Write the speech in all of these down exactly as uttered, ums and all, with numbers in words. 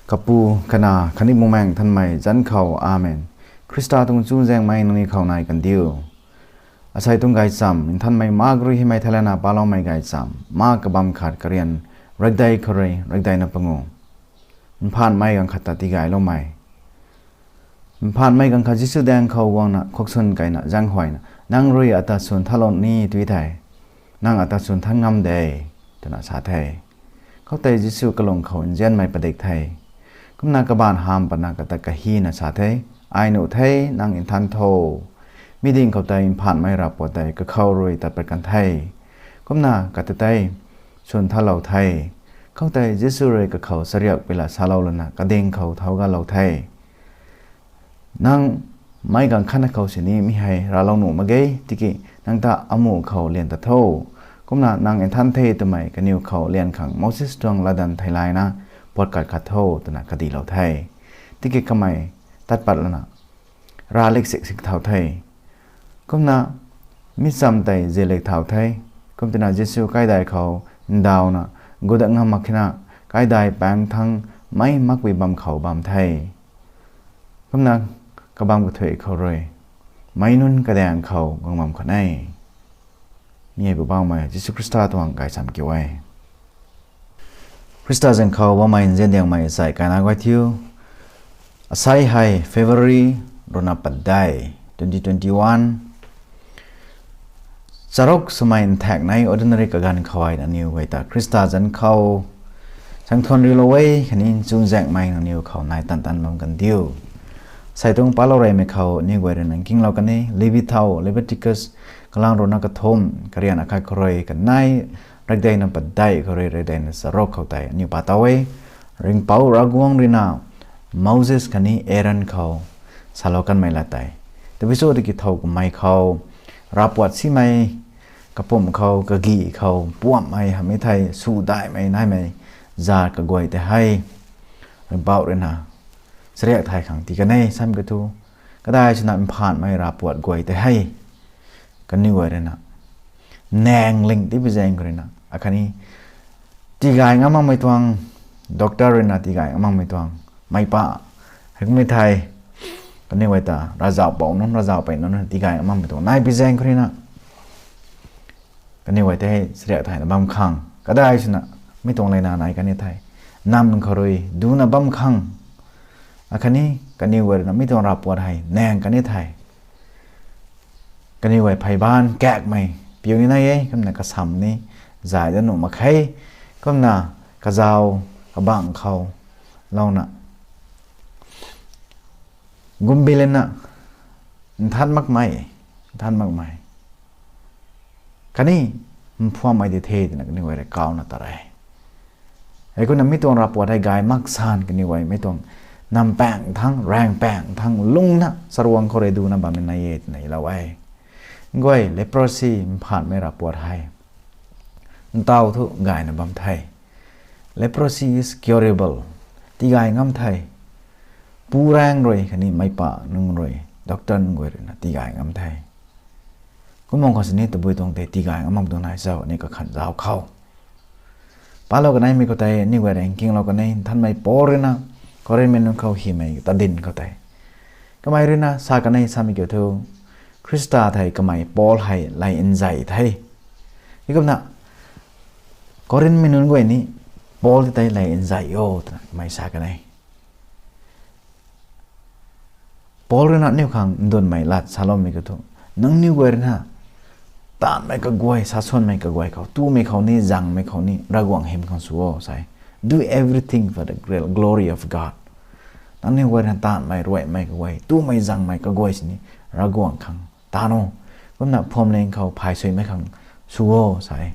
Kapu, Kanac khatni Bumaengh Nthanmei zanc khou, Amen. Khrista tuang chuzaenghmei nangniw khou nai kandiu. Asei tuang gaychamv nthanmei mak rui hymei theilayna paloumei gaychamv mak kabamv khat, karian rakdei khou rui rakdeina pangu. Mphanhmei ganv khat ta tigayloumei. Mphanhmei ganv khat Jisu daeng khou guangna khuakswn keyna zaenghuayna, Nang rui ata swn thanlou ni tui the, nang ata swn than ngam de, twna sa the. Khoutei Jisu kalung khou nzianmei padik the. Kumna kabaanc hamh patna kata kahina sa the, Ai nuh the, nang nthan tho. Mi ding khou tei Mphanhmei Ravpuat tei kakhou rui tat pat kan the. Kumna kata tei swn thanlou the. Khoutei Jisu rui kakhou chariak pila salou lana kading khou thau galou the. Nang meic ganv khatna khou sini mi hei raclou nuh mak ge, tiki nang ta amuh khou lian ta tho. Kumna nang nthan the twmei kaniw khou lian khang Moses tuang latdanv theilayna puat kat khat tho, twna kadilou the. Tiki kamei tat pat lana rav lik sik sik thau the. Kumna mi cham tei zilik thau the. Kumtina Jisu kaidai khou ndawna guda ngam mak khena, kaidai paengc thang meic makpui bam khou bam the. Kumna kabamv kathuic khou rui meic nunc kadaeng khou guang bam khat e. Mi hei Poubauhmei Jisu Khrista tuang gaychamv kiu e. Khrista zaeng khou bammei nzian diangmei sai kaina guay thiu. Asei hei February ruhna padeih, twenty twenty-one. Charuk swmei nthaekc nei ordinary kaganv khou hei nangniw guay ta Khrista zanc khou saengthuan riulou e, khatni chuzaenghmei nangniw khou nai tan tan bam kandiu. Asei tuang palou reymei khou aniw guay ruina nkinglou kan e, Levi thau, Leviticus, kalang ruhna kathumh, karian akhat khou rui kanei, rakdeina padeih khou rui rakdeina charuk khou tei aniw pa tow e. Ringhpouc Ravguangc ruina Moses khatni Aaron khou salou kanmei lat tei, tabui cho tiki thow kummei khou ravpuat simei, kapumc khou, kagi khou puamhmei hamhmei thei, sw daihmei naimei zat kaguay tei hei Ringhpouc ruina chariak thay khang tii kan e, sam kathu. Kadai swna Mphanhmei Ravpuat guay tei hei kaniw guay ruina naeng ling tipi zaeng khou ruina, akhatni tigay ngam makmei tuang, doctor ruina tigay ngam makmei tuang, meic pa, heikummei thei, kaniw guay ta ravzauh pou nunc, ravzauh pey nunc ruina tigay ngam makmei tuang nai pi zaeng khou ruina kaniw guay tei hei chariak thayna bam khang, kadai swna mi tuang leina nai kan e thei, nam khou rui duna bam khang, akhatni kaniw guay ruina mi tuang ravpuat hei naeng kan e thei, kaniw guay phey baanc kakmei piu ni nai e, kumna kasam ni zay dat nuh mak khe, kumna kazauh kabangc khou louna gumbi lana nthan makmei, nthan makmei khatni mphuammei di the twna kaniw guay rui kauna ta re. Heikumna mi tuang ravpuat hei gay mak san kaniw guay mi tuang nam paeng thang, raeng paeng thang lungna charuang khou rui duna bammei nai e twna lou e. Guay, leprosy, Mphanhmei Ravpuat hei ntaw thu gayna bam the. Leprosy is curable. Tigay ngam the. Pu raeng rui khatni meic pa nunc rui, doctor nunc guay ruina tigay ngam the. Kum bang khou sini tabui tuang tei tigay ngam mak tuang nai cho, aniw kakhan zauc khou palou kaneimei khou tei aniw guay rui nkinglou kan e, nthanmei Paul ruina Korinthmei nunc khou hymei tadin khou tei, kamei ruina sa kan e samei kiu thu, Khrista thei kamei Paul hei lay nzay the. Heikumna Korinthmei nunc guay ni Paul ti tei lay nzay o twna kamei sa kan e. Paul ruina aniw khang ndunmei lat saloumei khou thu, nangniw guay ruina taanvmei kaguay, sasuanmei kaguay khou, tumei khou ni, zangmei khou ni Ravguangc hym khang sw o sa e. Do everything for the great glory of God. Nangniw guay ruina taanvmei, ruaimei kaguay, tumei zangmei kaguay sini Ravguangc khang taanv o. Kumna phuamling khou phay suimei khang sw o sa e.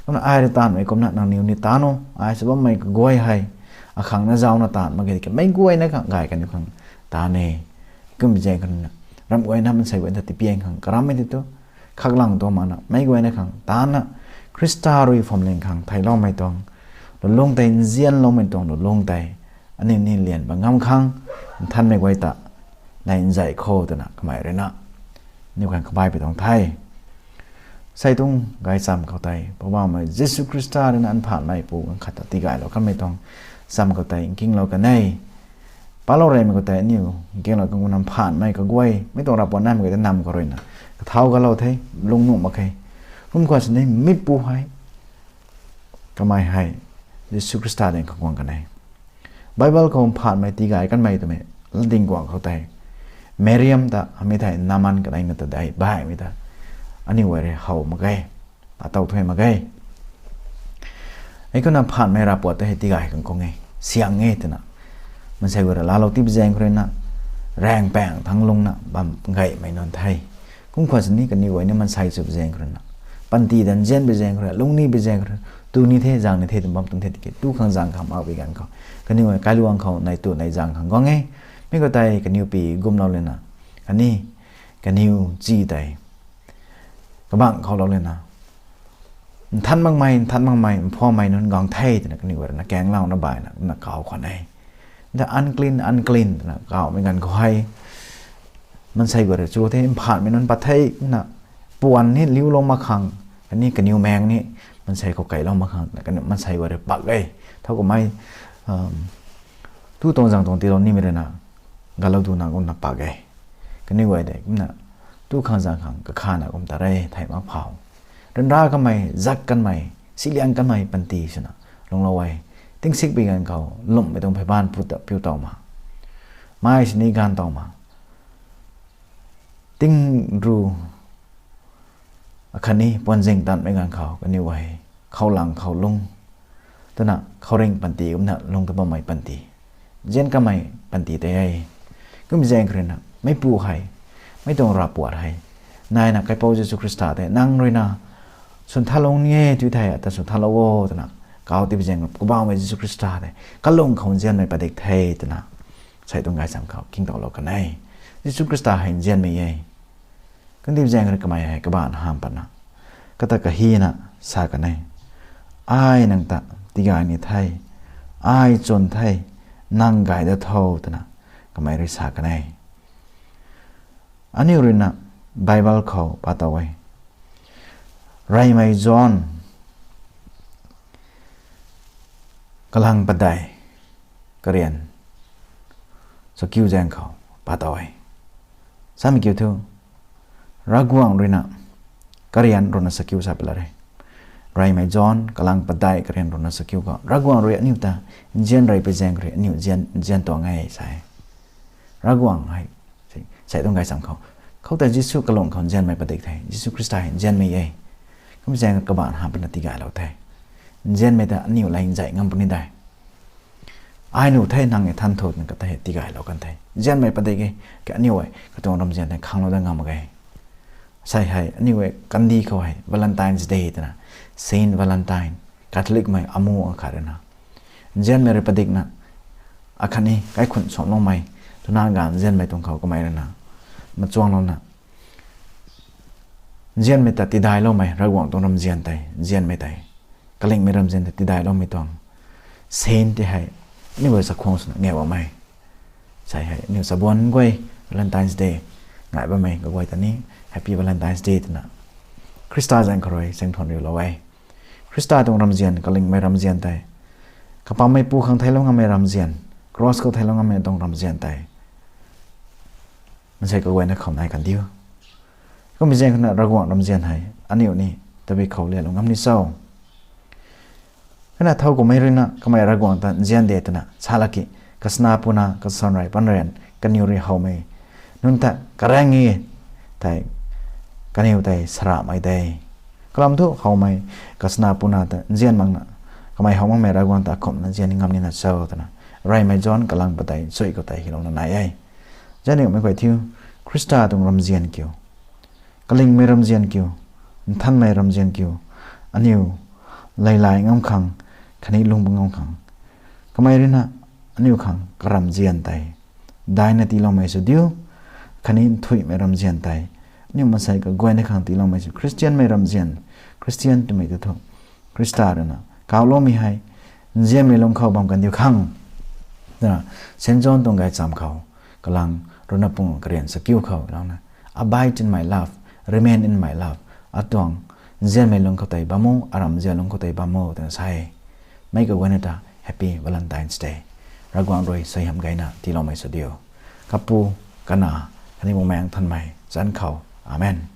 Kumna ai rui taanvmei kumna nangniw ni taanv o. Ai sw bammei kaguay hei akhang na zaucna taanv mak ge tiki meic guayna khang gay kaniw khang taanv e. Kum zaeng khou ruina ramh guayna mansei guayna ta tipiang khang karammei ti tu, khaklang tuang makna meic guayna khang taanvna, Khrista rui phuamling khang theiloumei tuang lulung tei, nzianloumei tuang lulung tei aniw ni lian bam ngam khang nthanmei guay ta lay nzay kho twna kamei ruina aniw khang kabaipui tuang the. Sei tuang gaychamv khou tei Poubauhmei Jisu Khrista ruina Mphanhmei Pu ganv khat ta tigaylou kanmei tuang cham khou tei nkinglou kan e. Palou reymei khou tei aniu nkinglou kan gu nam phanmei kaguay, mi tuang ravpuat naimei khou tei nam khou ruina kathau galou the, lungnuh mak khe. Kum khwan sini mipu hei, kamei hei Jisu Khrista daeng khou guang kan e. Bible khou phanmei tigay kanmei twmei latdyng guang khou tei, Mariam ta, mi thei Naman kanei na ta dei baihmei ta, aniu guay rui how mak ge, ataw thuy mak ge. Hei kumna phanmei ravpuat tei hei tigay khang kung e, siang e twna, maansei guay rui laalou tipi zaeng khou ruina, raengpaeng thangc lungna bam gaymei nunc the. Kum khwan sini kaniw guay ni maansei sw pi zaeng khou ruina, panty dan nzian pi zaeng khou rui, lungni pi zaeng khou rui, tu ni the, zaeng ni the twna bam tuang the tiki, tu khang zaeng khang mak pi ganv khou, kaniw guay kailuang khou nai tu nai zaeng khang guang e. Mi khou tei kaniw pi gumlou lana, khatni kaniw chi tei kabangc khou lou lana, nthan makmei, nthan makmei, mphamei nunc guang the twna kaniw guay ruina kaenglouna baihna kumna kaw khwan e. The unclean, unclean twna kawmei ganv khou hei, maansei guay rui chu the, mphanmei nunc pat the kumna, puan ni liulou mak khang, khatni kaniw maeng ni maansei khou keylou mak khang, kaniw maansei guay rui pak e. Thowkumhmei, tu tuang zaeng tuang tiilou nimei ruina, galou duna kumna pak e. Kaniw guay de kumna, tu khang zaeng khang kakhana kum ta re thei mak phau. Ryanra kanmei, zak kanmei, siliang kanmei panty swna lunglou e. Tingsik pi ganv khou lwmmei tuang pheyban pu ta piu tow ma, mei sini ganv tow ma, tingru, akhatni puanzing tanmei ganv khou kaniw hei khoulang khou lung twna khouringh panty kumna lung ta bammei panty, nzian kanmei panty tei e. Kum zaeng khou ruina mipu hei, mi tuang ravpuat hei, naina kaipouc Jisu Khrista tei, nang ruina swnthanlou ni e tu thei ata swnthanlou o twna kaw tipi zaeng khou Poubauhmei Jisu Khrista tei kalung khou nzianmei padik the twna, sei tuang gaychamv khou nking towlou kan e. Jisu Khrista hei nzianmei e. Kandih zaeng rui kamei hei kabaanc hamh patna, kata kahina sa kan e, ai nang ta tigay ni the, ai chwn the, nang gay da tho twna kamei rui sa kan e. Aniu ruina Bible khou pa tow e. Reymei John kalang padeih karian chakiu zaeng khou pa tow e. Samei kiu thu, Ravguangc ruina karian ruina chakiu sa pala re. Reymei John kalang padeih karian ruina chakiu khou Ravguangc rui aniu ta nzian rey pi zaeng rui aniu nzian, nzian tuang e sa e. Ravguangc hei, sei tuang gaychamv khou, khoutei Jisu kalung khou nzianmei padik the, Jisu Khrista hei nzianmei e. Kum zaeng kabaanc hamh patna tigaylou the. Nzianmei ta aniu lay nzay ngam puni de. Ai nuh the, nang e than thu twna kata hei tigaylou kan the. Nzianmei padik e, ke aniu e katuang ramzian hei khanglou dat ngam mak ge. Sei hei aniu e kandih khou hei Valentine's Day twna, Saint Valentine, Catholicmei amu akhat ruina, nzianmei rui padikna, akhatni kaikhun samloumei, twna ganv nzianmei tuang khou kamei ruina machuanglouna, nzianmei ta tidailoumei, Ravguangc tuang ramzian tei, nzianmei tei, kalingmei ramzian tei tidailoumei tuang saint tei hei aniu guay chakhwang swna ngai bammei. Sei hei aniu chabuan guay Valentine's Day ngai bammei kaguay ta ni Happy Valentine's Day twna Khrista zaeng khou rui chaeng thuan riulou e. Khrista tuang ramzian, kalingmei ramzian tei, kapammeipu khang theilou ngammei ramzian, cross khou theilou ngammei tuang ramzian tei, maansei kaguayna khou nai kan diu. Kummei zaeng khou na Ravguangc ramzian hei aniu ni tabui khou lialou ngam ni cho? Hei na thow kummei ruina kamei Ravguangc ta nzian de twna sa laki, kasna puna kasanrei panrian kaniw rui howmei nunc ta karaeng e, tei kaniw tei saramei de. Kalam thu howmei kasna puna ta nzian makna, kamei how makmei Ravguangc ta akumhna nzian ngam nina cho twna Reymei John kalang padeih chuy khou tei hylouna nai e. Zaniumei guay thiu, Khrista tuang ramzian kiu, kalingmei ramzian kiu, nthanmei ramzian kiu, aniu leilay ngam khang, khatni lung bam ngam khang, kamei ruina aniu khang karamzian tei daina tiiloumei sw diu, khatni nthuihmei ramzian tei aniu maansei kaguayna khang tiiloumei sw, Khristianmei ramzian, Khristian twmei ta thu, Khrista ruina kawloumei hei nzianmei lung khou bam kan diu khang, twna Saint John tuang gaychamv khou kalang ruina pung karian chakiu khou louna, Abide in my love, remain in my love. Atuang nzianmei lung khou tei bam o, aramzian lung khou tei bam o twna sa e. Mei kaguayna ta Happy Valentine's Day. Ravguangc rui suaihiam gayna tiiloumei sw diu. Kapu, Kanac, khatni Bumaengh Nthanmei zanc khou. Amen.